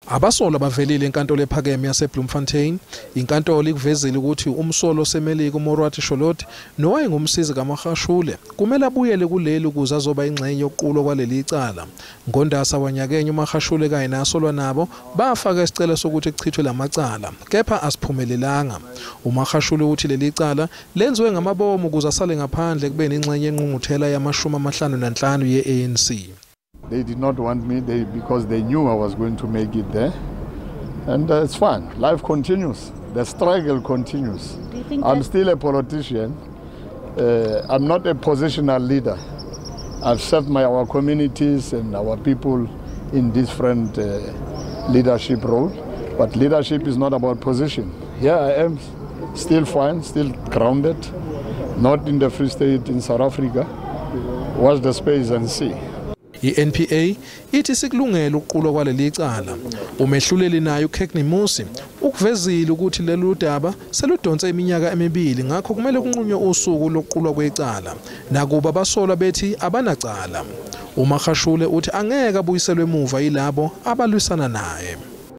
Abasolwa bavelile enkantolo ephakeme yaseBloemfontein. Inkantolo ikuvezile ukuthi umsolwa oseMelika uMoroadi Chollet nowayengumsizi kaMagashule kumele abuyele kuleli ukuze azoba ingxenye yokuqulwa kwaleli cala. NgoNdasa wanyakenye uMagashule kanye nasolwa nabo bafaka isicelo sokuthi kuchithwe lamacala, kepha asiphumelelanga. UMagashule uthi leli cala lenziwe ngamabomu ukuze asale ngaphandle kube nengxenye yenqungquthela yama-55 ye-ANC. They did not want me because they knew I was going to make it there. And it's fine. Life continues. The struggle continues. Do you think I'm still a politician. I'm not a positional leader. I've served our communities and our people in different leadership roles. But leadership is not about position. Here I am, still fine, still grounded, not in the Free State in South Africa. Watch the space and see. I-NPA ithi sikulungele ukuqulwa kwaleli cala. Umehluleli naye uKegney Musi ukuvezile ukuthi lolu daba seludonse iminyaka emibili, ngakho kumele kunqunywe usuku lokuqulwa kwecala. Nakuba abasolwa bethi abanacala. UMagashule uthi angeke abuyiselwe emuva yilabo abalwisana naye.